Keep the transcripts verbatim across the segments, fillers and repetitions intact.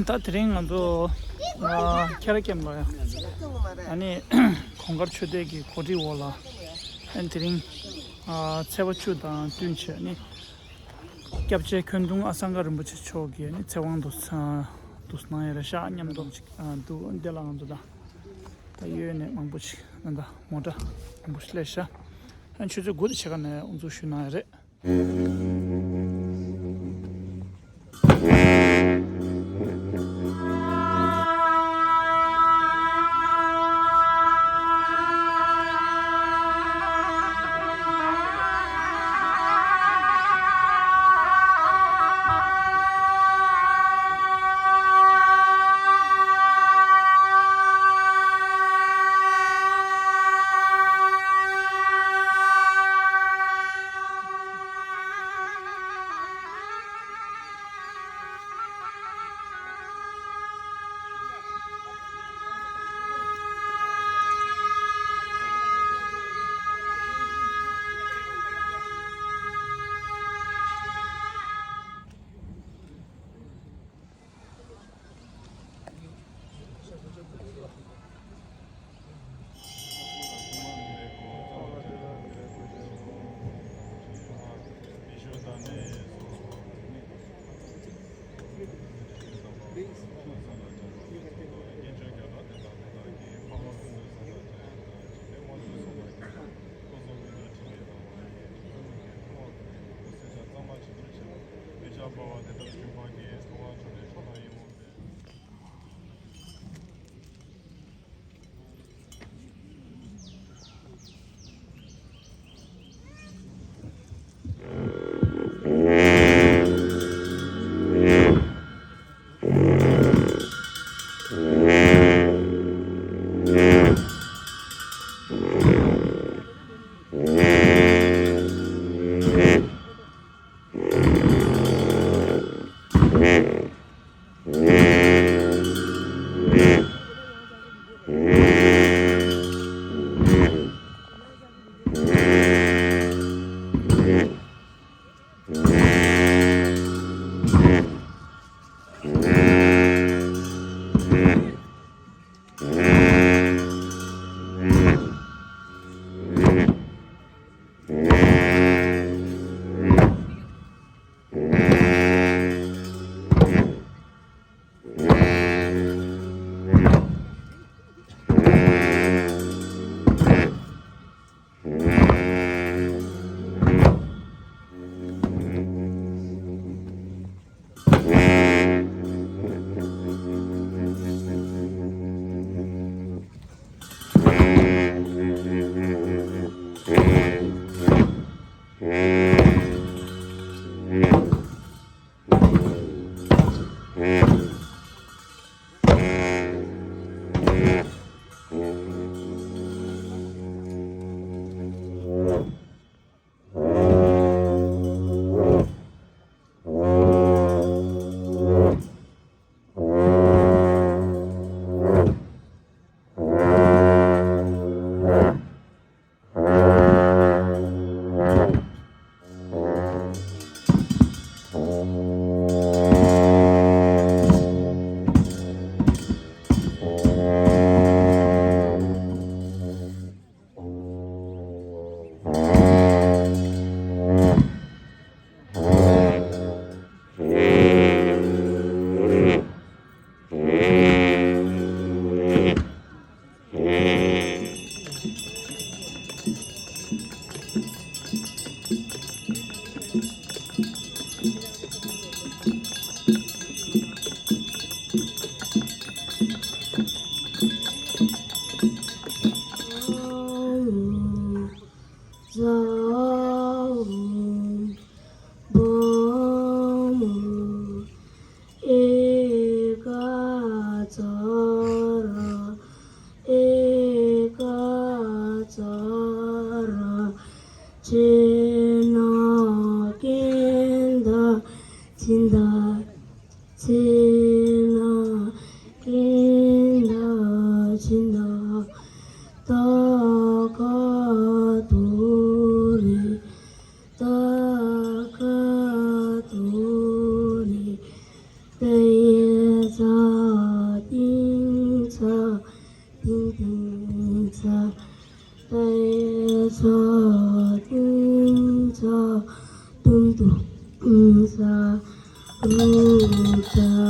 ད་དེ་རིང་ང་ཚོ་ཨ་ཁྱེད་རང་ཀེམ་ལ་ཡ། ཨ་ནི་གོང་དཀར་ཆོས་སྡེ་གི་གོ་སྒྲིག་འོག་ལ་ཨ་ནི་དེ་རིང་ཨ་ཚེས་པ་བཅུ་དང་བསྟུན་བྱས་ནི་སྐྱབས་རྗེ་འཁོན་གདུང་ཨ་སངྒ་རིན་པོ་ཆེ་མཆོག་གིས་ནི་ཚེ་དབང་དུ་ཚ་དུ་གནང་ཡ་རེད་ཤག་མཉམ་དུ་ཅིག་ཨ་འདུག་འདི་ལ་ང་ཚོ་ད་ད་ཡོད་ནས་མང་པོ་ཅིག་ཨ་ད་མོ་ཊ་མང་པོ་ཞིག་སླེབས་ཤག་ཨ་ཆུ་ཚོད་དགུ་དང་ཕྱེད་ཀ་ནས་དབུ་འཛུགས་ཞུས་གནང་ཡ་རེད།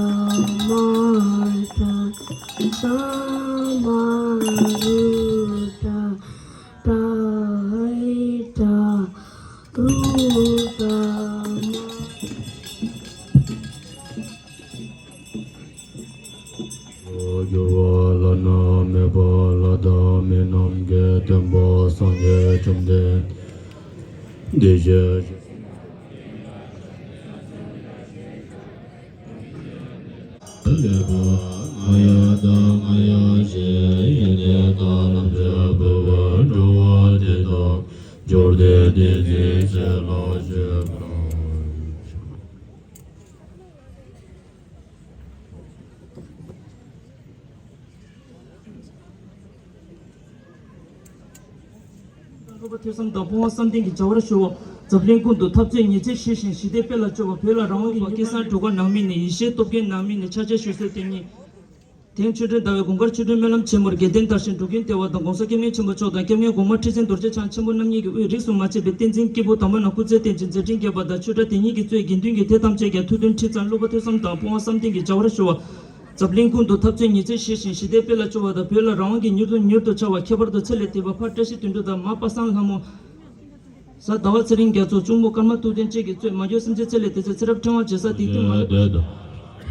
ཏྲ་མ་ཏྲ་ཏྲ་མ་རུ་ཏྲ་ཏྲ་ཧའི་ཏྲ་རུ་ཏྲ་མ། འགྱུར་བ་བླ་ན་མེད་པ་ལྷ་དང་མི་རྣམས་ཀྱི་སྟོན་པ་སངས་རྒྱས་བཅོམ་ལྡན་འདས་ཞེས། ལེགས་པར་ང་ཡང་དང་ང་ཡང་ཞེས་ཡོན་ཏན་དང་ལམ་བྱེད་པོ་བར་འགྲོ་བ་དེ་དག་འབྱོར་ལྡན་བསྟན་འཛིན་ཚེ་ལ་སྤྱོད་པར། སློབ་པ་ཐོས་བསམ་དང་སྤོང་བ་བསམ་གཏན་གྱི་བྱ་བར་ཞུ་བ། འཛམ་གླིང་ཀུན་ཏུ་འཐབ་རྩོད་ཉེས་ཚད་ཞི་ཞིང་ཞི་བདེའི་དཔལ་ལ་སྤྱོད་པ། བོད་ལ་རང་དབང་གི་སྐལ་བཟང་སྒྲོལ་དཀར་ནང་མི་ནས་ཡེ་ཤེས་སྟོབས་རྒྱས་ནང་མི་ནས་ཕྱག་རྒྱ་ཞུ་སྲོལ་དེ་ཉིད། དེང་ཆོས་སྒྲོན་ཟླ་བའི་དགུང་ཁར་ཆོས་སྒྲོན་སྨོན་ལམ་ཆེན་མོར་དགེ་ལྡན་དར་ཞིང་འགྲོ་ཀུན་བདེ་བ་དང་གོང་ས་སྐྱབས་མགོན་ཆེན་པོ་མཆོག་དང་སྐྱབས་མགོན་གོང་མ་ཁྲི་ཆེན་རྡོ་རྗེ་འཆང་ཆེན་པོ་རྣམ་གཉིས་ཀྱི་དབུས་རིས་སུ་མ་ཆད་པའི་བསྟན་འཛིན་སྐྱེས་བུ་དམ་པ་རྣམས་སྐུ་ཚེ་བརྟན་ཅིང་མཛད་འཕྲིན་རྒྱས་པ་དང་ཆོས་གྲྭ་དེ་ཉིད་ཀྱི་གཙོས་དགེ་འདུན་གྱི་སྡེ་ཐམས་ཅད་ཀྱང་ཐུགས་མཐུན་ཁྲིམས་གཙང་སློབ་པ་ཐོས་བསམ་དང་སྤོང་བ་བསམ་གཏན་གྱི་བྱ་བར་ཞུ་བ། འཛམ་གླིང་ཀུན་ཏུ་འཐབ་རྩོད་ཉེས་ཚད་ཞི་ཞིང་ཞི་བདེའི་དཔལ་ལ་སྤྱོད་པ་དང་བོད་ལ་རང་དབང་གིས་མྱུར་དུ་མྱུར་དུ་འཆར་བ། ཁྱད་པར་དུ་ཚེ་ལས་འདས་པ་ཕ་བཀྲ་ཤིས་དོན་གྲུབ་དང་མ་པ་སངས་ལྷ་མོ། གཟའ་ཟླ་བ་ཚེ་རིང་རྒྱ་མཚོ། གཅུང་མོ་ཀརྨ་ཐུབ་བསྟན་བཅས་ཀྱིས་གཙོས་མ་གྱུར་སེམས་ཅན་ཚེ་ལས་འདས་ཚེ་ཚེ་རབས་ཕྲེང་བ་རྗེས་བསགས་དེ་དུས་མ།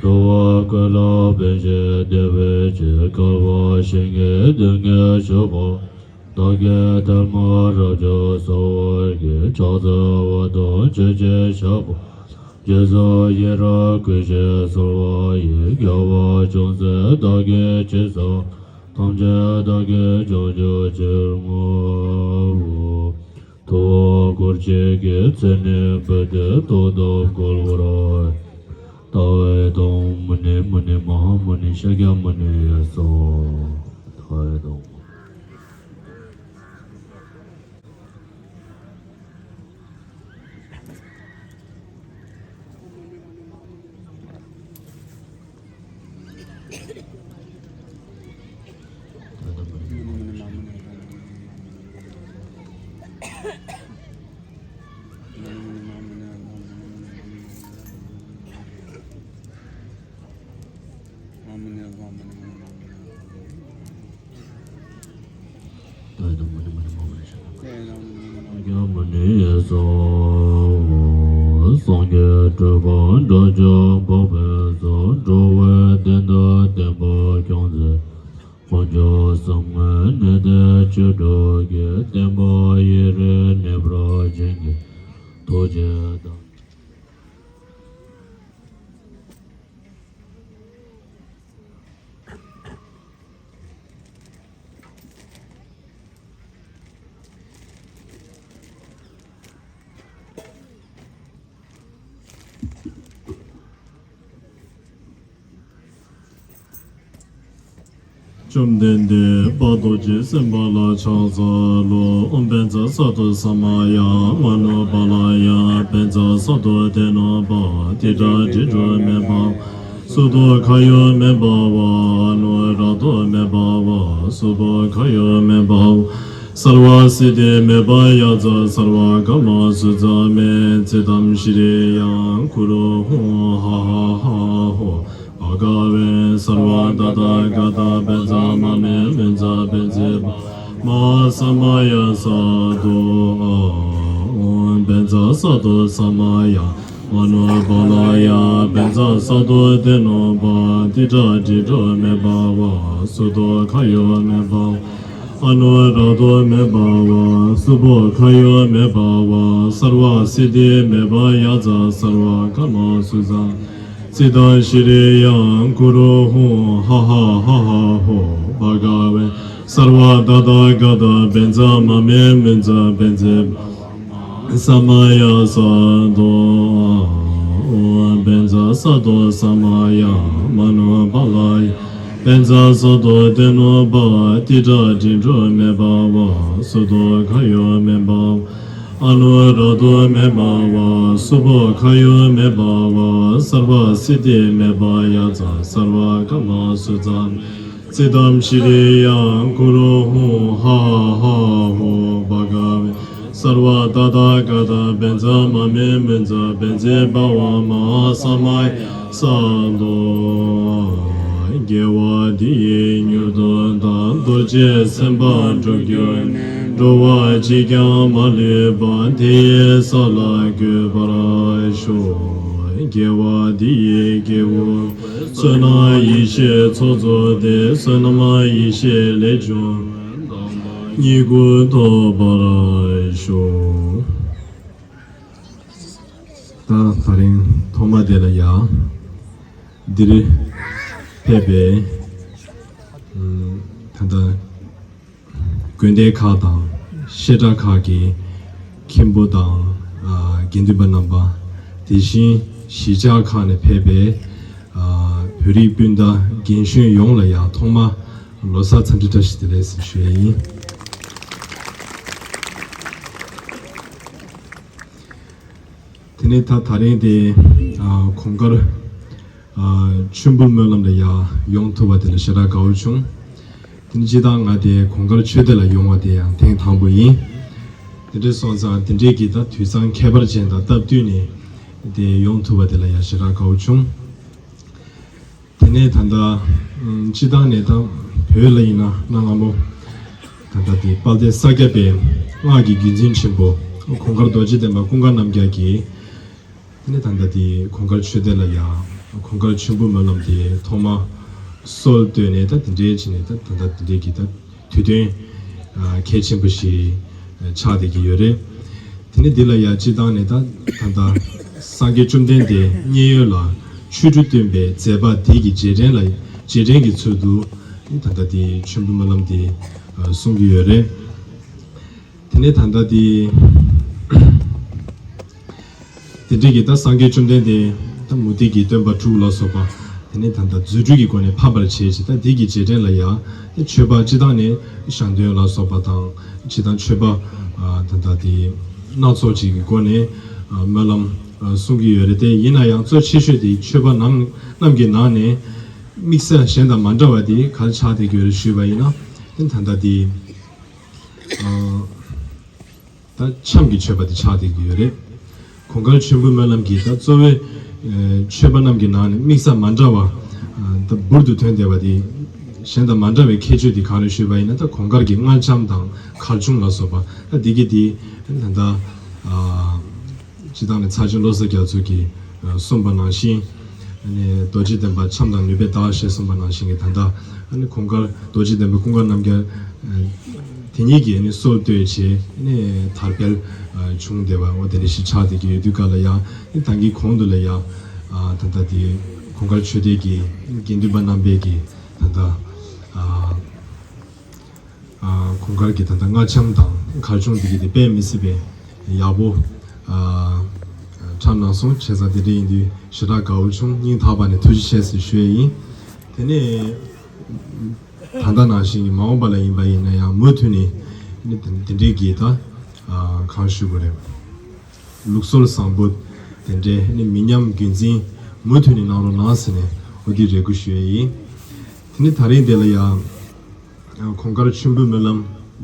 འགྲོ་བ་ཀུན་ལ་ཕན་ཕྱིར་བདེ་བའི་ཕྱིར། བསྐལ་པ་བཞི་ལྔའི་སྡུག་བསྔལ་ཆོད་པ། བདག་གིས་ཐལ་མོ་སྦྲགས་ཀྱང་གསོལ་བར་བགྱི། ཕྱག་འཚལ་བ་དང་མཆོད་ཅིང་བཤགས་པ། རྗེས་སུ་ཡི་རང་བསྐུལ་ཞིང་གསོལ་བ་ཡི། རྒྱལ་བ་ཅུང་ཟད་བདག་གིས་མཆོད་གསོལ། ཐམས་ཅད་བདག་གིས་བྱང་ཆུབ་ཕྱིར་བསྔོའོ། ཐུབ་པ་སྐོར་གཅིག་གི་ཚེ་ནི་བུ་དེ་ཐོག་ཏུ་བཀོད་པར་ལྟ་བའི་དང་། མུ་ནེ་མུ་ནེ་མ་ཧཱ་མུ་ནེ་ཤཱཀྱ་མུ་ནེ་ཡ་སོ། ལྟ་བའི་དང་། སངས་རྒྱས་སྤྲུལ་པ་འགྲོ་ཆོས་འཕགས་པའི་གཟུགས། འགྲོ་བའི་དོན་དུ་བསྟན་པ་སྐྱོང་མཛད། དཀོན་མཆོག་གསུམ་མངོན་གནས་ཏེ་ཆོས་དྲུག་གི། བསྟན་པ་ཡུན་རིང་གནས་པར་བྱིན་གྱིས་རློབས་ཤིག་དང་། བཅོམ་ལྡན་འདས་དཔལ་རྡོ་རྗེ་སེམས་དཔའ་ལ་ཕྱག་འཚལ་ལོ། ཨོཾ་བཛྲ་སཏྭ་ས་མ་ཡ་མ་ནུ་པཱ་ལ་ཡ། བཛྲ་སཏྭ་ཏེ་ནུ་པཱ། ཏི་སྒྲ་དྲི་སྒྲོ་མེད་པ། སུ་ཏོ་ཁ་ཡོ་མེ་བྷ་ཝ། ཨ་ནུ་ར་ཏོ་མེ་བྷ་ཝ། སུ་པོ་ཁ་ཡོ་མེ་བྷ་ཝ། སརྦ་སིདྡྷི་མེ་བྷ་ཡ་ཙྪ། སརྦ་ཀ་མ་སུ་ཛ་མེ། ཙིཏྟཾ་ཤྲི་ཡཾ་ཀུ་རུ་ཧཱུྃ། ཧ་ཧ་ཧ་ཧོ། བྷ་ག་ཝེ། སརྦ་ཏ་ཐཱ་ག་ཏ་བཛྲ་མ་མེ་མུཉྩ་བཛྲ་བྷ་ཝ་མ་ཧཱ་ས་མ་ཡ་སཏྭ། ཨོཾ་བཛྲ་སཏྭ་ས་མ་ཡ་མ་ནུ་པཱ་ལ་ཡ། བཛྲ་སཏྭ་ཏེ་ནུ་པཱ། ཏི་སྒྲ་དྲི་སྒྲོ་མེ་བྷ་ཝ། སུ་ཏོ་ཁ་ཡོ་མེ་བྷ་ཝ། ཨ་ནུ་ར་ཏོ་མེ་བྷ་ཝ། སུ་པོ་ཁ་ཡོ་མེ་བྷ་ཝ། སརྦ་སིདྡྷི་མེ་བྷ་ཡ་ཙྪ། སརྦ་ཀ་མ་སུ་ཛ། ཙིཏྟཾ་ཤྲི་ཡཾ་ཀུ་རུ་ཧཱུྃ། ཧ་ཧ་ཧ་ཧ་ཧོ། བྷ་ག་ཝེ། སརྦ་ཏ་ཐཱ་ག་ཏ་བཛྲ་མ་མེ་མུཉྩ་བཛྲ་བྷ་ཝ་མ་ཧཱ་ས་མ་ཡ་སཏྭ། ཨོཾ་བཛྲ་སཏྭ་ས་མ་ཡ་མ་ནུ་པཱ་ལ་ཡ། བཛྲ་སཏྭ་ཏེ་ནུ་པཱ། ཏི་སྒྲ་དྲི་སྒྲོ་མེ་བྷ་ཝ། སུ་ཏོ་ཁ་ཡོ་མེ་བྷ་ཝ། ཨ་ནུ་ར་ཏོ་མེ་བྷ་ཝ། སུ་པོ་ཁ་ཡོ་མེ་བྷ་ཝ། སརྦ་སིདྡྷི་མེ་བྷ་ཡ་ཙྪ། སརྦ་ཀ་མ་སུ་ཛ་མེ། ཙིཏྟཾ་ཤྲི་ཡཾ་ཀུ་རུ་ཧཱུྃ། ཧ་ཧ་ཧ་ཧོ། བྷ་ག་ཝེ། སརྦ་ཏ་ཐཱ་ག་ཏ་བཛྲ་མ་མེ་མུཉྩ་བཛྲ་བྷ་ཝ་མ་ཧཱ་ས་མ་ཡ་ གསལ་ལོ། དགེ་བ་འདི་ཡིས་མྱུར་དུ་བདག་རྡོ་རྗེ་སེམས་དཔའ་འགྲུབ་གྱུར་ནས། འགྲོ་བ་གཅིག་ཀྱང་མ་ལུས་པ་དེ་ཡི་ས་ལ་འགོད་པར་ཤོག། དགེ་བ་འདི་ཡིས་སྐྱེ་བོ་བསོད་ནམས་ཡེ་ཤེས་ཚོགས་རྫོགས་ཏེ། བསོད་ནམས་ཡེ་ཤེས་ལས་བྱུང་བའི་དམ་པ་ཉིད་སྐུ་ཐོབ་པར་ཤོག། ད་ད་རིང་ཐོག་མ་དེ་ལ་ཡ། འདིར་ཕེབས་པའི་ད་ལྟ་དགོན་སྡེ་ཁག་དང་བཤད་གྲྭ་ཁག་གི་མཁན་པོ་དང་དགེ་འདུན་པ་རྣམ་པ། དེ་བཞིན་གཞིས་ཆགས་ཁག་ནས་ཕེབས་པའི་བོད་རིགས་སྤུན་ཟླ་རྒན་གཞོན་ཡོངས་ལ་ཡ། ཐོག་མ་ལོ་གསར་འཚམས་འདྲི་བཀྲ་ཤིས་བདེ་ལེགས་ཞུ་ཡ་ཡིན། དེ་ནས་ད་ད་རིང་དེ་གོང་དཀར་མཆོད་འབུལ་སྨོན་ལམ་ལ་ཡ་ཡོང་ཐུབ་པ་དེ་ལ་ཞེ་དྲག་དགའ་བོ་བྱུང་། དེ་ནས་སྤྱིར་བཏང་ང་དེ་གོང་དཀར་ཆོས་སྡེ་ལ་ཡོང་བ་དེ་ཡང་ཐེངས་དང་པོ་ཡིན། དེ་འདྲ་སོང་ཙང་དེ་འདྲའི་གི་ད་དུས་བཟང་ཁྱད་པར་ཅན་དང་སྟབས་བསྟུན་ནས་དེ་ཡོང་ཐུབ་པ་དེ་ལ་ཡ་ཞེ་དྲག་དགའ་བོ་བྱུང་། དེ་ནས་ད་ལྟ་སྤྱིར་བཏང་ནས་ད་བོད་ལ་ཡིན་ན་གནའ་སྔ་མོ་ད་ལྟ་དེ་དཔལ་ལྡན་ས་སྐྱ་པའི་སྔགས་ཀྱི་བརྒྱུད་འཛིན་ཆེན་པོ་གོང་དཀར་རྡོ་རྗེ་གདན་པ་ཀུན་དགའ་རྣམ་རྒྱལ་གྱིས། དེ་ནས་ད་ལྟ་དེ་གོང་དཀར་ཆོས་སྡེ་ལ་ཡ་གོང་དཀར་མཆོད་འབུལ་སྨོན་ལམ་དེ་ཐོག་མ་སྲོལ་བཏོད་ནས་ད་དེ་འདྲའི་བྱས་ནས་ད་ད་ལྟ་དེ་འདྲའི་གི་ད་དུས་སྟོན་གལ་ཆེན་པོ་ཞིག་ཆགས་བསྡད་ཀྱི་ཡོད་རེད། དེ་ནས་འདི་ལ་ཡ་སྤྱིར་བཏང་ནས་ད་ད་ལྟ་སངས་རྒྱས་བཅོམ་ལྡན་འདས་མཉན་ཡོད་ལ་ཆོ་འཕྲུལ་སྟོན་པའི་མཛད་པ་འདི་གི་རྗེས་དྲན་ལ་རྗེས་དྲན་གྱི་ཚུལ་དུ་ད་ལྟ་དེ་མཆོད་འབུལ་སྨོན་ལམ་དེ་གསུང་གི་ཡོད་རེད། དེ་ནས་ད་ལྟ་དེ། དེ་འདྲའི་གི་ད་སངས་རྒྱས་བཅོམ་ལྡན་འདས་ད་མུ་སྟེགས་ཀྱི་སྟོན་པ་དྲུག་ལ་སོགས་པ། དེ་ནས་ད་ལྟ་རྫུ་འཕྲུལ་གྱི་སྒོ་ནས་ཕམ་པར་བྱས་ཅིག་ད་འདི་གི་རྗེས་དྲན་ལ་ཡ། དེ་མཆོད་པ་སྤྱིར་བཏང་ནས་ཞང་སྟོན་ལ་སོགས་པ་དང་སྤྱིར་བཏང་མཆོད་པ་ད་ལྟ་དེ་སྣ་ཚོགས་ཅིག་གི་སྒོ་ནས་སྨོན་ལམ་གསུང་གི་ཡོད་རེད། དེ་ཡིན་ན་ཡང་གཙོ་ཆེ་ཤོས་དེ་མཆོད་པ་ནང་རྣམས་ཀྱི་ནང་ནས་དམིགས་བསལ་གཞན་དང་མ་འདྲ་བ་དེ་ག་རེ་ཆགས་བསྡད་ཀྱི་ཡོད་རེད་ཞུས་པ་ཡིན་ན། དེ་ད་ལྟ་དེ། ད་འཆམ་གྱི་མཆོད་པ་དེ་ཆགས་བསྡད་ཀྱི་ཡོད་རེད། གོང་དཀར་མཆོད་འབུལ་སྨོན་ལམ་གྱི་ད་གཙོ་བོའི་མཆོད་པ་རྣམས་ཀྱི་ནང་ནས་དམིགས་བསལ་མ་འདྲ་བ་ད་འབུར་དུ་ཐོན་བསྡད་པ་དེ་གཞན་དང་མ་འདྲ་བའི་ཁྱད་ཆོས་དེ་གང་རེད་ཞུས་པ་ཡིན་ན། ད་གོང་དཀར་གྱི་རྔ་འཆམ་དང་གར་ཆུང་ལ་སོགས་པ་ད་འདི་གི་དེ་ད་ད། སྤྱིར་བཏང་ནས་ཚར་གཅོད་བློ་བཟང་རྒྱ་མཚོ་གིས་གསུངས་པ་ནང་བཞིན། རྡོ་རྗེ་གདན་པ་འཆམ་དང་ནུས་པའི་བདག་ཞེས་གསུངས་པ་ནང་བཞིན་གྱི་ད་ལྟ་གོང་དཀར་རྡོ་རྗེ་གདན་པ་ཀུན་དགའ་རྣམ་རྒྱལ་དེ་ཉིད་ཀྱིས་སྲོལ་བཏོད་བྱས་དར་འཕེལ་བྱུང་བསྡད་པ་འོ་དེ་འདྲ་ཞིག་ཆགས་བསྡད་ཀྱི་ཡོད་དུས་སྐབས་ལ་ཡ། ད་གིན་གོང་དུ་ལ་ཡ་ད་ལྟ་དེ་གོང་དཀར་ཆོས་སྡེ་གི་དགེ་འདུན་པ་རྣམ་པས་ཀྱིས་ད་ལྟ། གོང་དཀར་གྱི་ད་ལྟ་རྔ་འཆམ་དང་གར་ཆུང་འདི་གི་དེ་དཔེ་མི་སྲིད་པའི་ཡག་པོ་འཁྲབ་གནང་སོང་། བྱས་ཙང་དེ་འདྲ་ཡིན་དུས་ཞེ་དྲག་དགའ་བོ་བྱུང་། སྙིང་ཐག་པ་ནས་ཐུགས་རྗེ་ཆེ་ཟེར་ཞུ་ཡས་ཡིན། དེ་ནས་ད་ལྟ་ནང་བཞིན་གྱི་མ་འོངས་པ་ལ་ཡིན་པ་ཡིན་ན་ཡང་མུ་མཐུད་ནས་དེ་འདྲའི་གི་ད་གང་ཞུ་དགོས་རེད། ལུགས་སྲོལ་བཟང་པོ་དེ་འདྲའི་མི་ཉམས་རྒྱུན་འཛིན་མུ་མཐུད་ནས་གནང་རོགས་གནང་ཟེར་ནས་འོ་འདི་རེ་སྐུལ་ཞུ་ཡས་ཡིན། དེ་ནས་ད་རིང་འདི་ལ་ཡང་། གོང་དཀར་མཆོད་འབུལ་སྨོན་ལམ་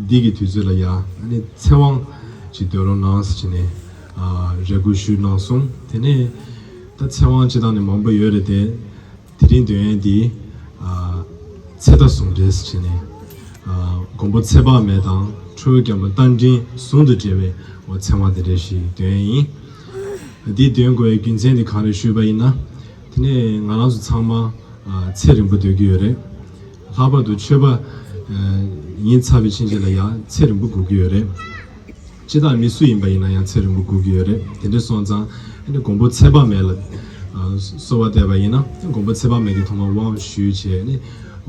འདི་གི་དུས་ཚོད་ལ་ཡ་ཨ་ནི་ཚེ་དབང་ཅིག་འདོན་རོགས་གནང་ཟེར་བྱས་ནས་རེ་སྐུལ་ཞུས་གནང་སོང་། དེ་ནས་ད་ཚེ་དབང་སྤྱིར་བཏང་ནས་མང་པོ་ཡོད་རེད་དེ། དེ་རིང་འདོན་ཡས་འདི་ཚེ་མཐའ་ཟུང་འབྲེལ་ཟེར་བྱས་ནས་མགོན་པོ་ཚེ་དཔག་མེད་དང་ཁྲོ་བོ་རྒྱལ་པོ་རྟ་མགྲིན་ཟུང་དུ་འབྲེལ་བའི་འོ་ཚེ་དབང་དེ་འདྲ་ཞིག་འདོན་ཡས་ཡིན། འདི་འདོན་དགོས་པའི་རྒྱུ་མཚན་འདི་གང་རེད་ཞུས་པ་ཡིན་ན། དེ་ནས་ང་རང་ཚོ་ཚང་མ། ཚེ་རིང་པོ་སྡོད་ཀྱི་ཡོད་རེད། ལྷག་པར་དུ་ཆོས་པ་ཡིན་ཚར་བའི་ཕྱིན་ཆད་ལ་ཡང་ཚེ་རིང་པོ་དགོས་ཀྱི་ཡོད་རེད། སྤྱིར་བཏང་མི་སུ་ཡིན་པ་ཡིན་ན་ཡང་ཚེ་རིང་པོ་དགོས་ཀྱི་ཡོད་རེད། དེ་འདྲ་སོང་ཙང་ཨ་ནི་མགོན་པོ་ཚེ་དཔག་མེད་ལ་གསོལ་བ་བཏབ་པ་ཡིན་ན་མགོན་པོ་ཚེ་དཔག་མེད་ཀྱིས་ཐོག་མར་དབང་ཞུས་བྱས་ནས་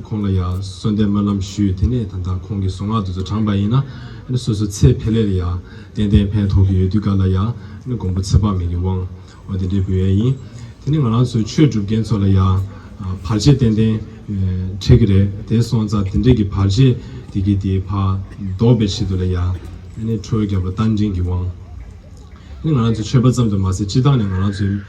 ཁོང་ལ་ཡང་གསོལ་འདེབས་སྨོན་ལམ་ཞུས། དེ་ནས་ད་ལྟ་ཁོང་གི་གཟུངས་སྔགས་དེ་ཚོ་བགྲངས་པ་ཡིན་ན་ཨ་ནི་སོ་སོ་ཚེ་འཕེལ་ལས་ལ་ཡང་ཏན་ཏན་ཕན་ཐོགས་ཀྱི་ཡོད་དུས་སྐབས་ལ་ཡང་ཨ་ནི་མགོན་པོ་ཚེ་དཔག་མེད་ཀྱི་དབང་། འོ་དེ་འདྲའི་འབུལ་ཡས་ཡིན། དེ་ནས་ང་རང་ཚོའི་ཆོས་སྒྲུབ་མཁན་ཚོ་ལ་ཡང་བར་ཆད་ཏན་ཏན་འཕྲད་ཀྱི་རེད། དེ་སོང་ཙང་དེ་འདྲའི་གི་བར་ཆད་དེ་གི་དེ་ཕར་ཟློག་པའི་ཆེད་དུ་ལ་ཡང་ཨ་ནི་ཁྲོ་བོ་རྒྱལ་པོ་རྟ་མགྲིན་གྱི་དབང་། ཨ་ནི་ང་རང་ཚོ་ཆོས་པ་ཙམ་དུ་མ་ཟད་སྤྱིར་བཏང་ནས་ང་རང་ཚོའི་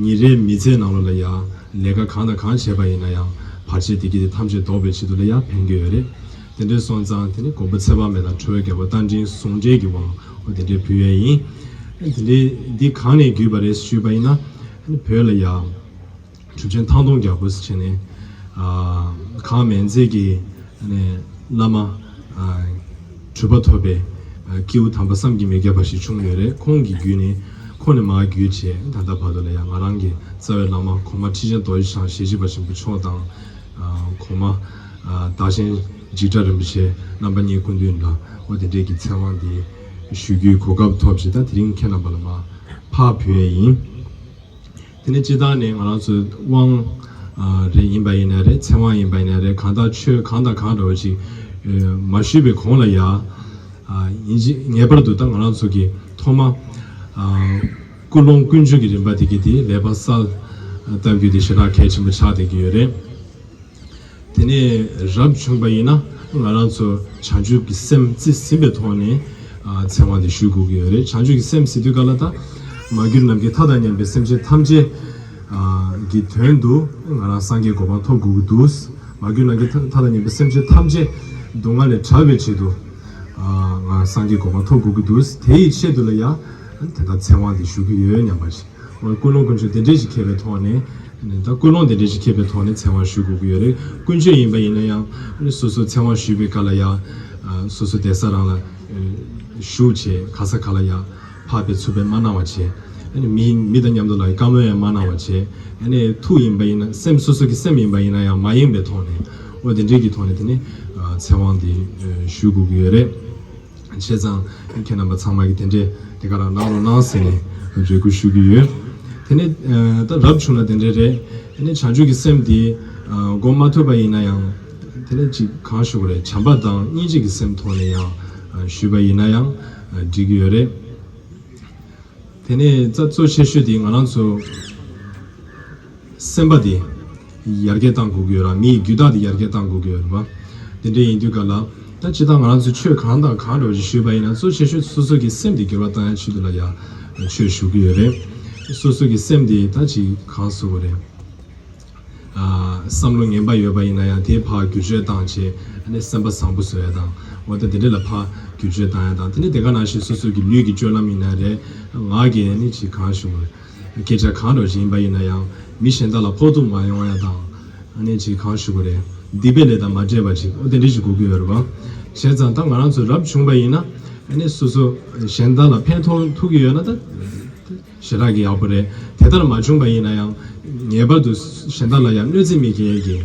ཉིན་རེའི་མི་ཚེའི་ནང་ལོགས་ལ་ཡང་ལས་ཀ་གང་དང་གང་བྱས་པ་ཡིན་ན་ཡང་བར་ཆད་དེ་གི་དེ་ཐམས་ཅད་ཟློག་པའི་ཆེད་དུ་ལ་ཡང་ཕན་གྱི་ཡོད་རེད། དེ་འདྲའི་སོང་ཙང་དེ་ནི་མགོན་པོ་ཚེ་དཔག་མེད་དང་ཁྲོ་བོ་རྒྱལ་པོ་རྟ་མགྲིན་ཟུང་འབྲེལ་གྱི་དབང་འོ་དེ་འདྲའི་ཕུལ་ཡས་ཡིན། དེ་འདྲའི་འདི་གང་ནས་བརྒྱུད་པ་རེད་ཞུས་པ་ཡིན་ན་བོད་ལ་ཡང་ གྲུབ་ཆེན་ཐང་སྟོང་རྒྱལ་པོ་ཟེར་བྱས་ནས། ཨ། གང་མན་ཚད་ཀྱི་ཨ་ནི་བླ་མ། ཨ། གྲུབ་པ་ཐོབ་པའི། ཨ། སྐྱེས་བུ་དམ་པ་བསམ་གྱིས་མི་ཁྱབ་པ་ཞིག་བྱུང་ཡོད་རེད། ཁོང་གི་བརྒྱུད་ནས། ཁོང་ནས་མར་བརྒྱུད་བྱས་ད་ལྟ་བར་དུ་ལ་ཡང་ང་རང་གི་རྩ་བའི་བླ་མ་གོང་མ་ཁྲི་ཆེན་རྡོ་རྗེ་འཆང་ཞེ་བཞི་པ་ཆེན་པོ་མཆོག་དང་། ཨ། གོང་མ། ཨ། བདག་ཆེན་འཇིགས་བྲལ་རིན་པོ་ཆེ་རྣམ་པ་གཉིས་སྐུ་མདུན་ལ་འོ་དེ་འདྲས་ཀྱི་ཚེ་དབང་དེ་ཞུ་རྒྱུའི་གོ་སྐབས་ཐོབ་བྱས། ད་དེ་རིང་ཁྱེད་རྣམ་པ་ལ་མར་ཕར་ཕུལ་ཡས་ཡིན། དེ་ནས་སྤྱིར་བཏང་ནས་ང་རང་ཚོའི་དབང་། ཨ། རེ་ཡིན་པ་ཡིན་ན་རེད། ཚེ་དབང་ཡིན་པ་ཡིན་ན་རེད། གང་ལྟར་ཆོས་གང་དང་གང་འདྲ་བོ་ཅིག་ཨ། མ་ཞུས་པའི་གོང་ལ་ཡ། ཨ། ཡིན་གཅིག་ངེས་པར་དུ་ད་ང་རང་ཚོ་གི་ཐོག་མ། ཨ། ཀུན་སློང་ཀུན་སྤྱོད་ཀྱི་རིམ་པ་དེ་གི་དེ་ལེགས་པར་གསལ་བཏབ་རྒྱུ་དེ་ཞེ་དྲག་གལ་ཆེན་པོ་ཆགས་བསྡད་ཀྱི་ཡོད་རེད། དེ་ནས་རབ་བྱུང་བ་ཡིན་ན་ང་རང་ཚོ་བྱང་ཆུབ་ཀྱི་སེམས་རྩིས་ཟིན་པའི་ཐོག་ནས། ཨ། ཚེ་དབང་དེ་ཞུ་དགོས་ཀྱི་ཡོད་རེད། བྱང་ཆུབ་ཀྱི་སེམས་ཟེར་དུས་ག་ལ་ད་མ་གྱུར་ནམ་མཁའི་མཐའ་དང་མཉམ་པའི་སེམས་ཅན་ཐམས་ཅད། ཨ། གི་དོན་དུ་ང་རང་སངས་རྒྱས་གོ་འཕང་ཐོབ་དགོས་ཀྱི་འདུག་མ་གྱུར་ནམ་མཁའི་མཐའ་དང་མཉམ་པའི་སེམས་ཅན་ཐམས་ཅད་སྡུག་བསྔལ་ལས་བྲལ་བའི་ཆེད་དུ། ཨ། ང་སངས་རྒྱས་གོ་འཕང་ཐོབ་དགོས་ཀྱི་འདུག་དེ་ཡི་ཆེད་དུ་ལ་ཡང་དེ་ལྟར་ཚེ་དབང་དེ་ཞུ་གི་ཡོད་སྙམ་པ་ཞིག་ཀུན་སློང་ཀུན་སྤྱོད་དེ་འདྲས་ཞིག་མཁས་པའི་ཐོག་ནས། ད་ཀུན་སློང་དེ་འདྲས་ཞིག་མཁས་པའི་ཐོག་ནས་ཚེ་དབང་ཞུ་དགོས་ཀྱི་ཡོད་རེད། ཀུན་སྤྱོད་ཡིན་པ་ཡིན་ན་ཡང་སོ་སོ་ཚེ་དབང་ཞུས་པའི་སྐབས་ལ་ཡང་། ཨ། སོ་སོ་བསྡད་ས་རང་ལ་བཞུགས་བྱས། ག་ས་ག་ལ་ཡང་ཕར་ཕེབས་ཚུར་ཕེབས་མ་གནང་བ་བྱས། ཨ་ནི་མི་མི་དང་མཉམ་དུ་ལ་བཀའ་མོལ་ཡང་མ་གནང་བ་བྱས། ཨ་ནི་ཐུགས་ཡིན་པ་ཡིན་ན། སེམས་སོ་སོ་གི་སེམས་ཡིན་པ་ཡིན་ན་ཡང་མ་ཡེངས་པའི་ཐོག་ནས། འོ་དེ་འདྲས་ཀྱི་ཐོག་ནས་དེ་ནི་ཚེ་དབང་དེ་ཞུ་དགོས་ཀྱི་ཡོད་རེད། བྱས་ཙང་ཁྱེད་རྣམ་པ་ཚང་མ་གིས་དེ་འདྲས་དེ་ག་རང་གནང་རོགས་གནང་ཟེར་ནས་རེ་སྐུལ་ཞུ་གི་ཡོད། དེ་ནས་ད་རབ་བྱུང་ན་དེ་འདྲས་རེད། དེ་ནས་བྱང་ཆུབ་ཀྱི་སེམས་དེ་སྒོམ་མ་ཐུབ་པ་ཡིན་ན་ཡང་། དེ་ནས་ཅིག་གང་ཞུ་དགོས་རེད། བྱམས་པ་དང་སྙིང་རྗེ་གི་སེམས་ཐོག་ནས་ཡང་ཞུས་པ་ཡིན་ན་ཡང་འགྲིག་གི་ཡོད་རེད། དེ་ནས་རྩ་གཙོ་ཆེ་ཤོས་དེ་ང་རང་ཚོ་སེམས་པ་དེ་ཡར་རྒྱས་གཏང་དགོས་ཀྱི་ཡོད་ར། མིའི་རྒྱུད་དག་དེ་ཡར་རྒྱས་གཏང་དགོས་ཀྱི་ཡོད་རེད་པ། དེ་འདྲ་ཡིན་དུས་ག་ལ་ད་སྤྱིར་བཏང་ང་རང་ཚོ་ཆོས་གང་དང་གང་འདྲ་བ་ཞིག་ཞུས་པ་ཡིན་ན། གཙོ་ཆེ་ཤོས་སོ་སོ་གི་སེམས་དེ་འགྱུར་བ་གཏང་ཡ་ཆེད་དུ་ལ་ཡ་ཆོས་ཞུ་གི་ཡོད་རེད། སོ་སོ་གི་སེམས་དེ་ད་ཅིག་གང་ཟེར་དགོས་རེད། ཨ། བསམ་བློ་ངན་པ་ཡོད་པ་ཡིན་ན་ཡང་དེ་ཕར་བསྒྱུར་བཅོས་བཏང་བྱས། ཨ་ནི་སེམས་པ་བཟང་པོ་བཟོ་ཡ་དང་། འོ་ད་དེ་འདྲ་ལ་ཕར་བསྒྱུར་བཅོས་བཏང་ཡ་དང་། དེ་ནི་དེ་ག་ནང་བཞིན་སོ་སོ་གི་ལུས་ཀྱི་སྤྱོད་ལམ་ཡིན་ན་རེད། ངག་གི་ཨ་ནི་ཅིག་གང་ཞུ་དགོས། སྐད་ཆ་གང་འདྲ་ཞིག་ཡིན་པ་ཡིན་ན་ཡང་མི་གཞན་དག་ལ་ཕོག་ཐུག་མ་ཡོང་ཡ་དང་། ཨ་ནི་ཅིག་གང་ཞུ་དགོས་རེད། སྡིག་པའི་ལས་དང་མ་འདྲེས་པ་ཅིག་འོ་དེ་འདྲ་ཞིག་དགོས་ཀྱི་ཡོད་རེད་པ། བྱས་ཙང་ད་ང་རང་ཚོ་རབ་བྱུང་བ་ཡིན་ན། ཨ་ནི་སོ་སོ་གཞན་དག་ལ་ཕན་ཐོགས་ཐུབ་ཀྱི་ཡོད་ན་ད་ཞེ་དྲག་གི་ཡག་པོ་རེད། དེ་ལྟར་མ་བྱུང་བ་ཡིན་ན་ཡང་ངེས་པར་དུ་གཞན་དག་ལ་ཡང་གནོད་འཚེ་མི་སྐྱེལ་གྱི།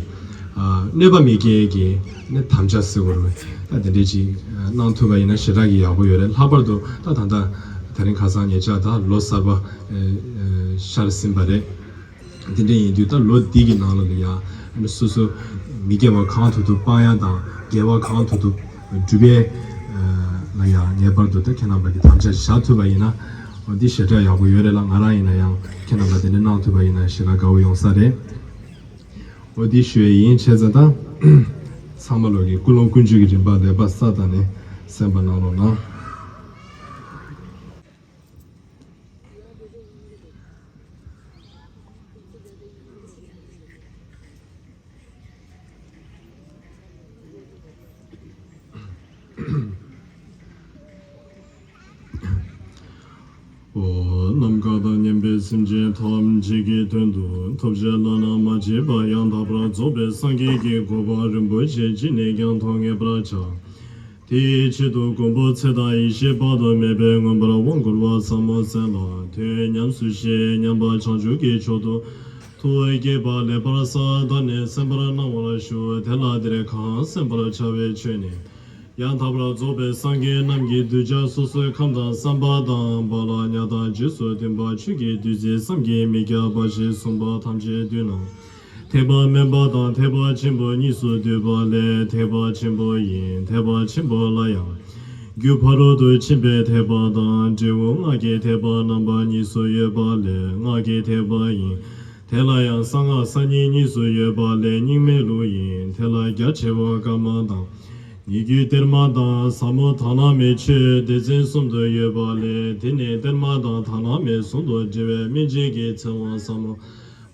ཨ། གནོད་པ་མི་སྐྱེལ་གྱི་ནི་དམ་བཅའ་ཟེར་དགོས་རེད། ད་དེ་འདྲས་ཅིག་གནང་ཐུབ་པ་ཡིན་ན་ཞེ་དྲག་གི་ཡག་པོ་ཡོད་རེད། ལྷག་པར་དུ་ད་ད་ལྟ་དེ་རིང་ཁ་སང་ཉེ་ཆར་ད་ལོ་གསར་པ་ཨ་ཨ་ཤར་ཟིན་པ་རེད། དེ་འདྲ་ཡིན་དུས་ད་ལོ་འདི་གི་ནང་ལོགས་ལ་ཡ་སོ་སོ་མི་དགེ་བ་གང་ཐུབ་ཐུབ་སྤང་ཡ་དང་། དགེ་བ་གང་ཐུབ་ཐུབ་སྒྲུབ་པའི་ལ་ཡ་ངེས་པར་དུ་ད་ཁྱེད་རྣམ་པ་གིས་དམ་བཅའ་བཞག་ཐུབ་པ་ཡིན་ན། འོ་འདི་ཞེ་དྲག་ཡག་པོ་ཡོད་རེད་ལ། ང་རང་ཡིན་ན་ཡང་ཁྱེད་རྣམ་པ་དེ་འདྲ་གནང་ཐུབ་པ་ཡིན་ན་ཞེ་དྲག་དགའ་བོ་ཡོང་ས་རེད། འོ་འདི་ཞུ་ཡས་ཡིན། བྱས་ཙང་ད་ཚང་མ་ལོག་གི་ཀུན་སློང་ཀུན་སྤྱོད་ཀྱི་རིམ་པ་ལེགས་པར་བསགས་དང་ནས་གསན་པ་གནང་རོགས་གནང་། འོ། ནམ་མཁའ་དང་མཉམ་པའི་སེམས་ཅན་ཐམས་ཅད་ཀྱི་དོན་དུ་ཐོབ་བྱ་བླ་ན་མ་མཆིས་པ་ཡང་དག་པར་རྫོགས་པའི་སངས་རྒྱས་ཀྱི་གོ་འཕང་རིན་པོ་ཆེ་ཅི་ནས་ཀྱང་ཐོབ་ངེས་པར་བྱ། དེའི་ཆེད་དུ་མགོན་པོ་ཚེ་དང་ཡེ་ཤེས་དཔག་ཏུ་མེད་པས་མངོན་པར་དབང་བསྐུར་བ་ཟབ་མོ་གསན་ལ། དོན་ཉམས་སུ་བཞེས་སྙམ་པ་བྱང་ཆུབ་ཀྱི་མཆོག་ཏུ་ཐུགས་བསྐྱེད་པ་ལེགས་པར་བསགས་དང་ནས་གསན་པར་གནང་བར་ཞུ། དེ་ལ་འདིར་གང་གསན་པར་བྱ་བའི་ཆོས་ནི། ཡང་དག་པར་རྫོགས་པའི་སངས་རྒྱས་རྣམས་ཀྱིས་གདུལ་བྱ་སོ་སོའི་ཁམས་དང་བསམ་པ་དང་། བག་ལ་ཉལ་དང་རྗེས་སུ་མཐུན་པ་ཆོས་ཀྱི་བདུད་རྩི་བསམ་གྱིས་མི་ཁྱབ་པ་ཞེས་གསུངས་པ་ཐམས་ཅད་བསྡུས་ན། ཐེག་པ་དམན་པ་དང་ཐེག་པ་ཆེན་པོ་གཉིས་སུ་འདུས་པ་ལས། ཐེག་པ་ཆེན་པོ་ཡིན། ཐེག་པ་ཆེན་པོ་ལ་ཡང་རྒྱུ་ཕ་རོལ་ཏུ་ཕྱིན་པའི་ཐེག་པ་དང་འབྲས་བུ་སྔགས་ཀྱི་ཐེག་པ་རྣམ་པ་གཉིས་སུ་ཡོད་པ་ལས། སྔགས་ཀྱི་ཐེག་པ་ཡིན། དེ་ལ་ཡང་གསང་སྔགས་གསར་རྙིང་གཉིས་སུ་ཡོད་པ་ལས། རྙིང་མའི་ལུགས་ཡིན། དེ་ལ་རྒྱ་ཆེ་བ་བཀའ་མ་དང་། ཉེ་བརྒྱུད་གཏེར་མ་དང་ཟབ་མོ་དག་སྣང་མའི་ཆོས་སྡེ་ཚན་གསུམ་དུ་ཡོད་པ་ལས། དེ་ནི་གཏེར་མ་དང་དག་སྣང་མའི་ཟུང་དུ་འབྲེལ་བའི་སྨིན་བྱེད་ཀྱི་ཚེ་དབང་ཟབ་མོ་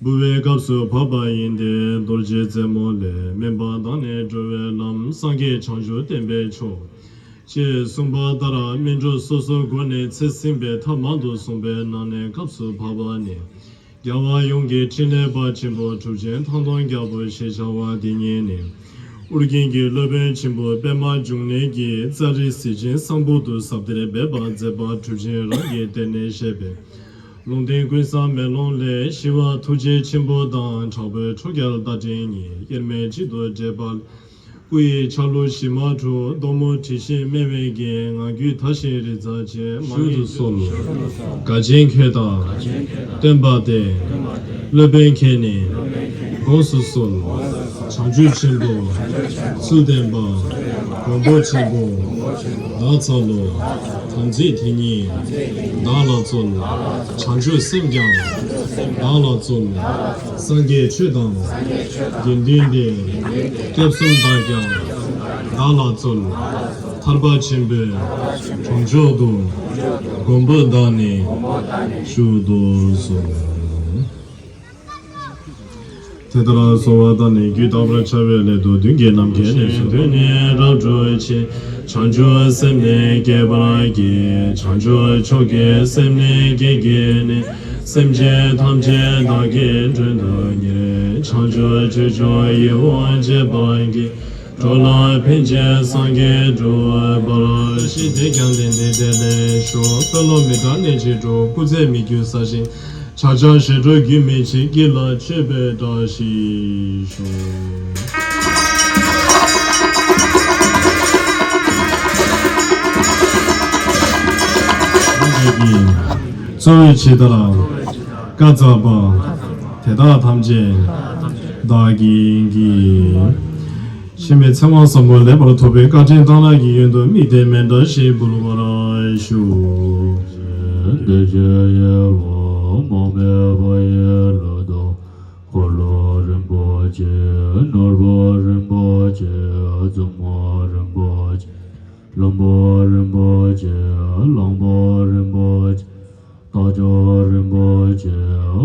འབུལ་བའི་སྐབས་སུ་བབ་པ་ཡིན་ཏེ། རྡོ་རྗེ་རྩེ་མོ་ལས། དམན་པ་དག་ནས་འགྲོ་བའི་ལམ། སངས་རྒྱས་བྱང་ཆུབ་བསྟན་པའི་མཆོག་ཅེས་གསུངས་པ་ལྟར། སྨིན་གྲོལ་སོ་སོའི་སྒོ་ནས་ཚེ་ཟིན་པའི་ཐབས་མང་དུ་གསུངས་པའི་ནང་ནས་སྐབས་སུ་བབ་པ་ནི། རྒྱལ་བ་ཡོངས་ཀྱི་ཕྲིན་ལས་དཔལ་ཆེན་པོ་གྲུབ་ཆེན་ཐང་སྟོང་རྒྱལ་པོ་ཞེས་བྱ་བ་འདི་ཉིད་ནི། ཨོ་རྒྱན་གྱི་སློབ་དཔོན་ཆེན་པོ་པདྨ་འབྱུང་གནས་ཀྱིས་ཙཱ་རི་གཟི་བྱིན་བསང་ཕུད་དུ་ཟབ་གཏེར་སྦས་པ་མཛད་པ་གྲུབ་ཆེན་རང་གི་གདན་ནས་བཞེས་པའི། ལུང་བསྟན་ཀུན་བཟང་མེ་ལོང་ལས། ཞི་བ་ཐུགས་རྗེ་ཆེན་པོ་དང་། དྲག་པོའི་ཁྲོ་རྒྱལ་རྟ་མགྲིན་གཉིས། དབྱེར་མེད་གཅིག་ཏུ་འདྲེས་པ། སྐུ་ཡི་ཆ་ལུགས་གཞི་མ་གྲུབ། གདོང་མོ་དྲི་ཞིམ་སྨེ་བའི་རྒྱན། ངང་རྒྱུད་དར་ཞིང་རི་རྩྭ་ཅན། མ་ངེས་བཞུད་དུ་གསོལ། དགའ་ཆེན་ཁྱོད་དང་སྟོན་པ་སྟེ། སློབ་དཔོན་ཁྱེད་ནི་དགོངས་སུ་གསོལ། བྱང་ཆུབ་ཆེན་པོ་ཚུལ་ལྡན་པ། མགོན་པོ་ཆེན་པོ་བདག་འཚལ་ལོ། དམ་ཚིག་དེ་ཉིད་བདག་ལ་སྩོལ། བྱང་ཆུབ་སེམས་ཀྱང་བདག་ལ་སྩོལ། སངས་རྒྱས་ཆོས་དང་དགེ་འདུན་ཏེ། སྐྱབས་གསུམ་དག་ཀྱང་བདག་ལ་སྩོལ། ཐར་པ་ཆེན་པོའི་གྲོང་མཆོག་ཏུ། མགོན་པོ་བདག་ནི་བཞུགས་གཏོར་གསོལ། དེ་ལྟར་གསོལ་བ་བཏབ་ནས་རྒྱུད་དག་པར་བྱ་བའི་སླད་དུ། མདུན་བསྐྱེད་ནམ་མཁའི་ནས་བཟུང་དུས་ནས་རབ་བསྒྲུབ་ཕྱིར། བྱང་ཆུབ་སེམས་ནི་བསྐྱེད་པར་བགྱི། བྱང་ཆུབ་མཆོག་གི་སེམས་ནི་བསྐྱེད་བགྱིས་ནས། སེམས་ཅན་ཐམས་ཅད་བདག་གིས་མགྲོན་དུ་གཉེར། བྱང་ཆུབ་སྤྱོད་མཆོག་ཡིད་འོང་སྤྱད་པར་བགྱི། འགྲོ་ལ་ཕན་ཕྱིར་སངས་རྒྱས་འགྲུབ་པར་ཤོག། ཞི་བདེ་རྒྱལ་ལྡན་འདི་དེ་ལེགས་ཤོག། དཔོན་སློབ་མི་དྲག་གནས་ཀྱི་གྲོགས། སྐུ་ཚེ་མི་འགྱུར་ས་ཞིང་། བྱ་བྱེད་ཞི་ཁྲོ་རྒྱུན་མི་འཆད། སྐྱིད་ལ་སྤྱོད་པའི་བཀྲ་ཤིས་ཤོག། གཙོ་བོས་ཇི་ལྟར་བཀའ་སྩལ་པ། དེ་དག་ཐམས་ཅད་བདག་གིས་བགྱི། ཕྱི་མའི་ཚེ་དབང་ཟབ་མོ་ལེགས་པར་ཐོབ་པའི་བཀའ་དྲིན་བཏང་སླད་ཀྱི་ཡོན་དུ་དམིགས་ཏེ་མཎྜལ་ཞིག་འབུལ་བར་ཞུ། འདི་ཕྱི་ཡི་བ་མ་སྨད་པ་ཡི་ལ་དྭགས། འཁོར་ལོ་རིན་པོ་ཆེ། ནོར་བུ་རིན་པོ་ཆེ། བཙུན་མོ་རིན་པོ་ཆེ། བློན་པོ་རིན་པོ་ཆེ། གླང་པོ་རིན་པོ་ཆེ། རྟ་མཆོག་རིན་པོ་ཆེ།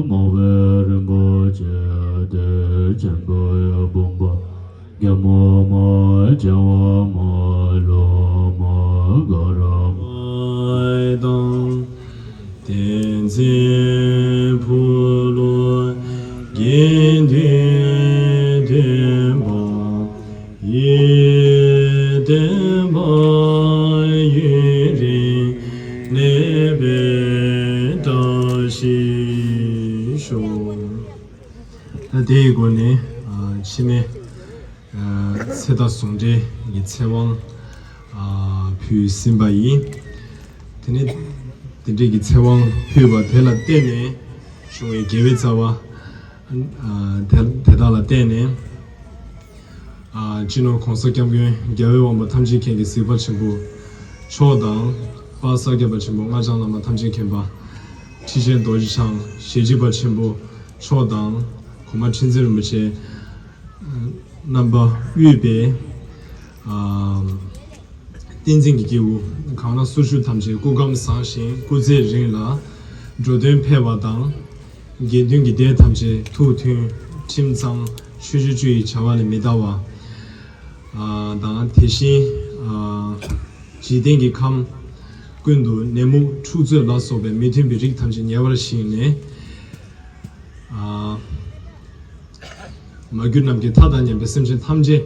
དམག་དཔོན་རིན་པོ་ཆེ། དེ་ཆེན་པོའི་བུམ་པ། རྒྱལ་མོ་མ། བྱེ་བ་མ། ལྷ་མ། ག་ར་མ་དང་། བསྟན་འཛིན་ཕུག་ལུ་དགེ་འདུན་སྟོན་པ་ཡི། བསྟན་པ་ཡུན་རིང་གནས་པའི་བཀྲ་ཤིས་ཤོག། ད་དེའི་སྒོ་ནས་ཨ་ཕྱི་མའི་ཨ་ཚེ་མདའ་ཟུང་འབྲེལ་གྱི་ཚེ་དབང་ཨ་ཕུལ་ཟིན་པ་ཡིན། དེ་ནས་དེ་འདྲའི་གི་ཚེ་དབང་ཕུལ་བ་དེ་ལ་བརྟེན་ནས་བྱུང་བའི་དགེ་བའི་རྩ་བ་ཨ་དེ་དེ་དག་ལ་བརྟེན་ནས། ཨ་སྤྱི་ནོར་༸གོང་ས་༸སྐྱབས་མགོན་རྒྱལ་བའི་དབང་པོ་ཐམས་ཅད་མཁྱེན་གྱི་གཟིགས་པ་ཆེན་པོ་མཆོག་དང་། དཔལ་ས་སྐྱ་པ་ཆེན་པོ་སྔགས་འཆང་བླ་མ་ཐམས་ཅད་མཁྱེན་པ། ཁྲི་ཆེན་རྡོ་རྗེ་འཆང་ཞལ་གཅིག་པ་ཆེན་པོ་མཆོག་དང་། གོང་མ་ཁྲི་འཛིན་རིན་པོ་ཆེ་རྣམ་པ་དབུས་པའི་ཨ་བསྟན་འཛིན་གྱི་སྐྱེས་བུ་གང་ན་སུ་བཞུགས་ཐམས་ཅད་སྐུ་ཁམས་བཟང་ཞིང་སྐུ་ཚེ་རིང་ལ་འགྲོ་དོན་འཕེལ་བ་དང་། དགེ་འདུན་གྱི་སྡེ་ཐམས་ཅད་ཐུགས་མཐུན་ཁྲིམས་གཙང་ཆོས་སྤྱོད་བཅུ་ཡི་བྱ་བ་ལས་མི་འདའ་བ། ཨ་དང་། དེ་བཞིན་ཨ་འཇིག་རྟེན་གྱི་ཁམས་ཀུན་ཏུ་ནད་མུག་འཁྲུག་རྩོད་ལ་སོགས་པའི་མི་མཐུན་པའི་རིགས་ཐམས་ཅད་ཉེ་བར་ཞི་ནས། ཨ་མ་གྱུར་ནམ་མཁའི་མཐའ་དང་མཉམ་པའི་སེམས་ཅན་ཐམས་ཅད་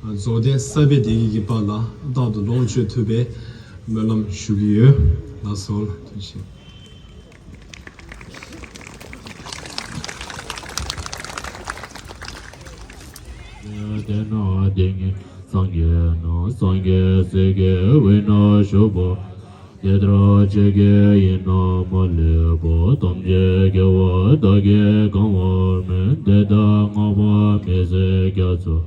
རྫོགས་ལྡན་ས་པའི་བདེ་སྐྱིད་ཀྱི་དཔལ་ལ་རྟག་ཏུ་ལོངས་སྤྱོད་ཐུབ་པའི་སྨོན་ལམ་ཞུ་གི་ཡོད། ལགས་སོ། ཐུགས་རྗེ་ཆེ། དེ་ན་དེ་ཉིད་སངས་རྒྱས་རྣམས་སངས་རྒྱས་སྲས་ཀྱི་དབུས་ན་བཞུགས་པ། དེ་ལྟར་ཆོས་ཀྱི་དབྱིངས་རྣམས་མ་ལུས་པ། ཐམས་ཅད་རྒྱལ་བ་དག་གིས་གང་བར་སྨྲས། དེ་ལྟར་སྔགས་པ་མི་ཟད་རྒྱ་མཚོ།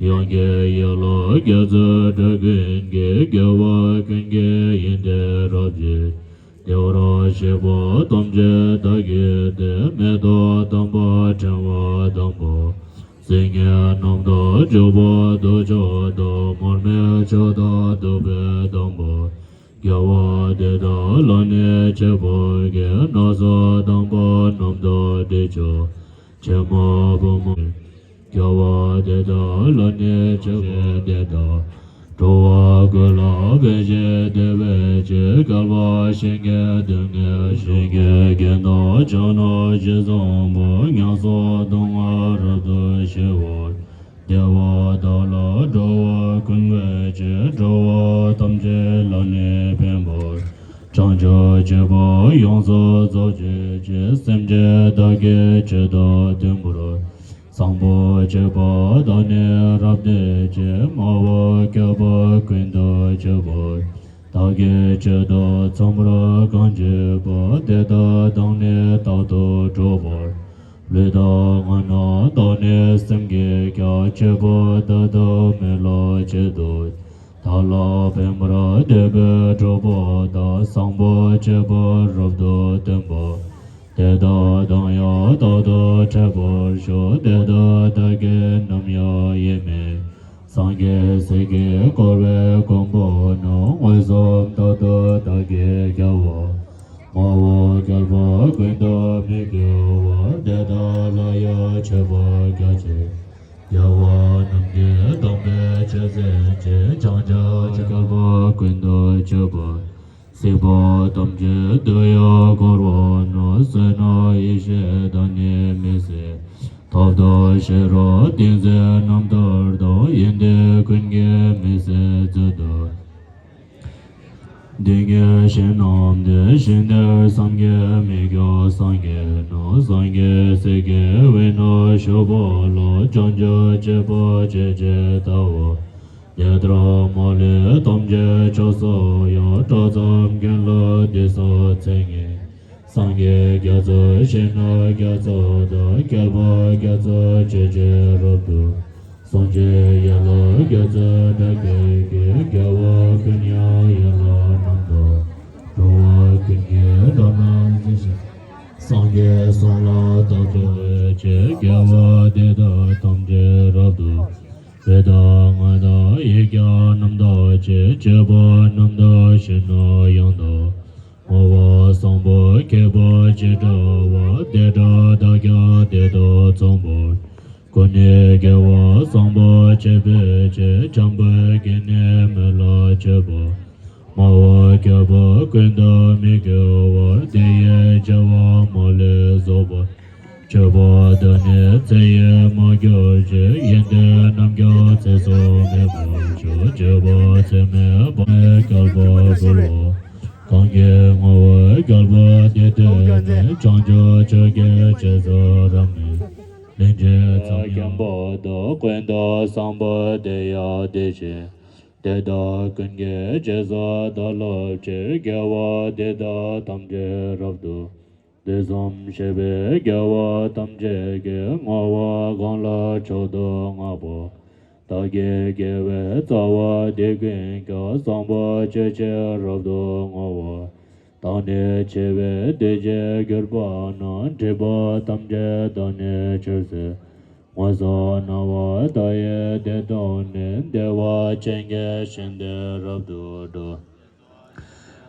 ཡང་དགེ་ཡིད་ལ་སྐྱེ་ཚུལ་སྒྲ་ཀུན་གྱིས། རྒྱལ་བ་ཀུན་གྱི་དབྱིངས་དེ་རབ་ཕྱེ། བདེ་བར་གཤེགས་པ་ཐམས་ཅད་བདག་གིས་བསྟན། མེ་ཏོག་དམ་པ་ཕྲེང་བ་དམ་པ། སིལ་སྙན་རྣམས་དང་བྱུག་པ་དུག་མཆོག་དང་། མར་མེ་མཆོག་དང་བདུག་སྤོས་དམ་པ། རྒྱལ་བ་དེ་དག་ལ་ནི་ཆོས་འཁོར་གྱི། ན་བཟའ་དམ་པ་རྣམས་དང་དྲི་མཆོག་ཕྱེ་མ་ཕུར་མ། རྒྱལ་བ་དེ་དག་ལ་ནི་ཆོས་འཁོར་དེ་དག་འགྲོ་བ་ཀུན་ལ་ཕན་ཕྱིར་བདེ་བའི་ཕྱིར། བསྐལ་པ་གཞན་གྱི་དོན་གྱིས་གཞན་གྱི་རྐྱེན་དང་བྱ་རྣམས་ཞི་བསམ་པ། ངན་སོང་སྡུག་བསྔལ་རབ་ཏུ་ཞི་བར། བདེ་བ་དག་ལ་འགྲོ་བ་ཀུན་ཕན་ཕྱིར། འགྲོ་བ་ཐམས་ཅད་ལ་ནི་ཕན་པར། བྱང་ཆུབ་སྤྱོད་པ་ཡོངས་སུ་རྫོགས་བྱེད་ཕྱིར། སེམས་ཅན་བདག་གི་ཆོས་དང་མཐུན་པར། བཟང་པོ་སྤྱོད་པ་དག་ནི་རབ་བསྟེན་ཅིང་། སྨྲ་བ་མཁས་པ་ཀུན་ཏུ་སྤྱོད་པ། བདག་གི་ཆོས་དང་མཚུངས་པར་གང་སྤྱོད་པ། དེ་དག་དང་ནི་རྟག་ཏུ་འགྲོགས་པར། ལུས་དང་ངག་རྣམས་དག་ནི་སེམས་ཀྱིས་ཀྱང་། སྤྱོད་པ་དག་དང་མི་སླུ་སྤྱོད་དུ། བདག་ལ་ཕན་པར་འདོད་པས་འགྲོགས་པ་དང་། བཟང་པོ་སྤྱོད་པ་རབ་ཏུ་བསྟན་པ། དེ་དག་དང་ཡང་རྟག་ཏུ་འཕྲད་པར་ཤོག། དེ་དག་བདག་གིས་ནམ་ཡང་ཡེངས་མེད། སངས་རྒྱས་སྲས་ཀྱིས་བསྐོར་བའི་དགོན་པ་རྣམས། མངོན་སུམ་རྟག་ཏུ་བདག་གིས་རྒྱལ་བ། སྨྲ་བ་བསྐལ་པ་ཀུན་ཏུ་མི་སྐྱོ་བར། དེ་དག་ལ་ཡང་མཆོད་པ་རྒྱ་ཆེ། རྒྱལ་བ་རྣམས་ཀྱི་དམ་པའི་ཆོས་སེམས་ཅན། བྱང་ཆུབ་བསྐལ་པ་ཀུན་ཏུ་སྤྱོད་པ། སྲིད་པ་ཐམས་ཅད་དུ་ཡང་འཁོར་བ་ན། བསོད་ནམས་ཡེ་ཤེས་དང་ནི་མི་ཟད། ཐབས་དང་ཤེས་རབ་ཏིང་འཛིན་རྣམ་ཐར་དང་། ཡོན་ཏན་ཀུན་གྱི་མི་ཟད་མཛོད་དུ། འདི་ཉིད་གཞན་རྣམས་ཏེ། གཞན་དོན་བསམ་གྱིས་མི་ཁྱབ་སངས་རྒྱས་རྣམས། སངས་རྒྱས་སྲས་ཀྱི་དབུས་ན་བཞུགས་པ་ལ། བྱང་ཆུབ་སྤྱོད་པ་ཇི་ལྟར་བལྟ་བ། དེ་ལྟར་མ་ལུས་ཐམས་ཅད་ཕྱོགས་སུ་ཡང་། གྲོགས་ཚོམ་མཁན་ལ་དེ་སོགས་མཚན་ངན། སངས་རྒྱས་རྒྱ་མཚོ་ཞིང་ན་རྒྱ་མཚོ་དང་། བསྐལ་པ་རྒྱ་མཚོ་ཆེ་ཆེར་རབ་ཏུ། གསུང་ཆེན་ཡན་ལག་རྒྱ་མཚོའི་སྒྲ་སྐད་ཀྱིས། རྒྱལ་བ་ཀུན་དབྱངས་ཡན་ལག་རྣམས་དང་། འགྲོ་བ་ཀུན་གྱི་སྒྲ་རྣམས་ཇི་བཞིན། སངས་རྒྱས་གསུང་ལ་བདག་སློབ་ཕྱིར། རྒྱལ་བ་དེ་དག་ཐམས་ཅད་རབ་ཏུ། རིགས་དང་ངག་དང་ཡིད་ཀྱང་རྣམ་དག་ཕྱིར། སྤྱོད་པ་རྣམ་དག་གཞན་རྣམས་ཡང་དག། སྨྲ་བ་བཟང་པོ་མཁས་པ་ཇི་འདྲ་བ། དེ་འདྲ་བདག་ཀྱང་དེ་དང་མཚུངས་པར། ཀུན་ནས་དགེ་བ་བཟང་པོ་སྤྱད་པའི་ཕྱིར། འཇམ་དཔལ་གྱིས་ནི་མི་སླུ་སྤྱོད་པ། སྨྲ་བ་མཁས་པ་ཀུན་ཏུ་མི་སྐྱོ་བར། དེ་ཡི་བྱ་བ་མ་ལུས་རྫོགས་པར། སྤྱོད་པ་དག་ནི་ཚེ་ཡིས་མ་གྱུར་ཅིག། ཡོན་ཏན་རྣམས་ཀྱང་ཚེ་སྲོག་མེད་པར་སྤྱོད། སྤྱོད་པ་ཚད་མེད་པ་ནི་བསྐལ་པ་བསྐོར་བ། གང་གིས་བསྔོ་བའི་བསྐལ་པ་འདི་དོན་ནི། བྱང་ཆུབ་མཆོག་གི་རྗེས་སུ་རབ་གནས། ལན་ཅིག་ཙམ་ཡང་མཁན་པོ་དང་། ཀུན་ཏུ་བཟང་པོ་དེ་ཡང་དེ་བཞིན། དེ་དག་ཀུན་གྱི་རྗེས་སུ་བདག་སློབ་ཕྱིར། དགེ་བ་འདི་དག་ཐམས་ཅད་རབ་ཏུ། དུས་གསུམ་གཤེགས་པའི་རྒྱལ་བ་ཐམས་ཅད་ཀྱིས། བསྔོ་བ་གང་ལ་མཆོག་ཏུ་བསྔགས་པ། བདག་གི་དགེ་བའི་རྩ་བ་འདི་ཀུན་ཀྱང་། བཟང་པོ་སྤྱོད་ཕྱིར་རབ་ཏུ་བསྔོ་བ། བདག་ནི་འཆི་བའི་དུས་ཀྱིས་གྱུར་པ་ན། སྒྲིབ་པ་ཐམས་ཅད་དག་ནི་ཆོད་ཟེར། མངོན་སུམ་སྣང་བ་བདག་ཡི་བདེ་སྟོབས་ནི། བདེ་བ་ཅན་གྱི་ཞིང་དེར་རབ་ཏུ་འགྲོ།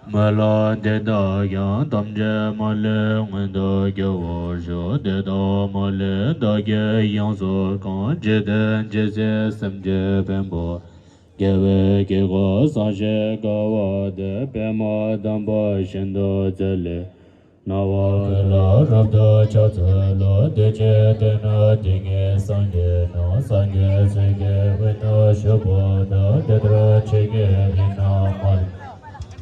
མི་སླུ་དེ་དག་ཀྱང་། ཐམས་ཅད་མ་ལུས་མངོན་དུ་གྱུར་པར་ཤོག། དེ་དག་མ་ལུས་བདག་གིས་ཡོངས་སུ་གང་། འཇིག་རྟེན་ཇི་སྲིད་སེམས་ཅན་ཕན་པར། དགེ་བའི་དཀྱིལ་འཁོར་བསམ་ཞིང་དགའ་བ་དེར། པདྨ་དམ་པ་ཤིན་ཏུ་མཛེས་ལས། སྣང་བ་ཀུན་ལ་རབ་ཏུ་ཁྱབ་མཛད་ལ། དེ་ཅིའི་སྟེང་ན་ཏིང་ངེ་འཛིན་སངས་རྒྱས་རྣམས། སངས་རྒྱས་སྲས་ཀྱི་དབུས་ན་བཞུགས་པ་དང་། དེ་ལྟར་ཆོས་ཀྱི་དབྱིངས་རྣམས་མ་ལུས།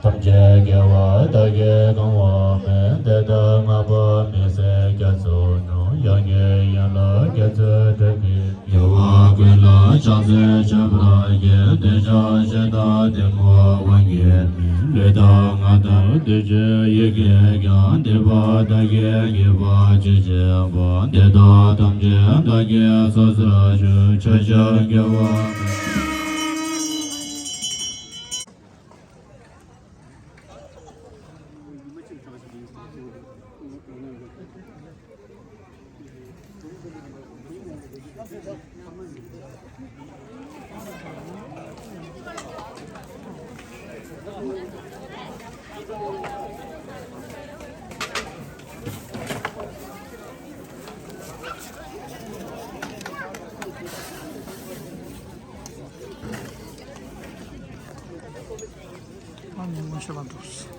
ཐམས་ཅད་རྒྱལ་བ་དག་གིས་གང་བ་སྨིན། དེ་དག་བསྔགས་པ་མི་ཟད་རྒྱ་མཚོ་རྣམས། ཡང་ཉིད་ཡན་ལག་རྒྱ་མཚོའི་སྒྲ་སྐད། རྒྱལ་བ་ཀུན་ལ་ཕྱག་འཚལ་མཆོད་པར་བགྱི། དེ་ཕྱག་བཞེས་དང་གཏུམ་མོའི་དབང་གིས་ནི། ལུས་དང་ངག་དང་ཐུགས་ཀྱི་ཡི་གེས་ཀྱང་། འདུས་པ་དག་གི་དགེ་བ་ཇི་བཞིན་པ། དེ་དག་ཐམས་ཅད་བདག་གི་ཚོགས་སུ་ཞུགས། ཕྱོགས་བཅུའི་རྒྱལ་བ། ནས་མངོན་ཤེས་ལ་འདུག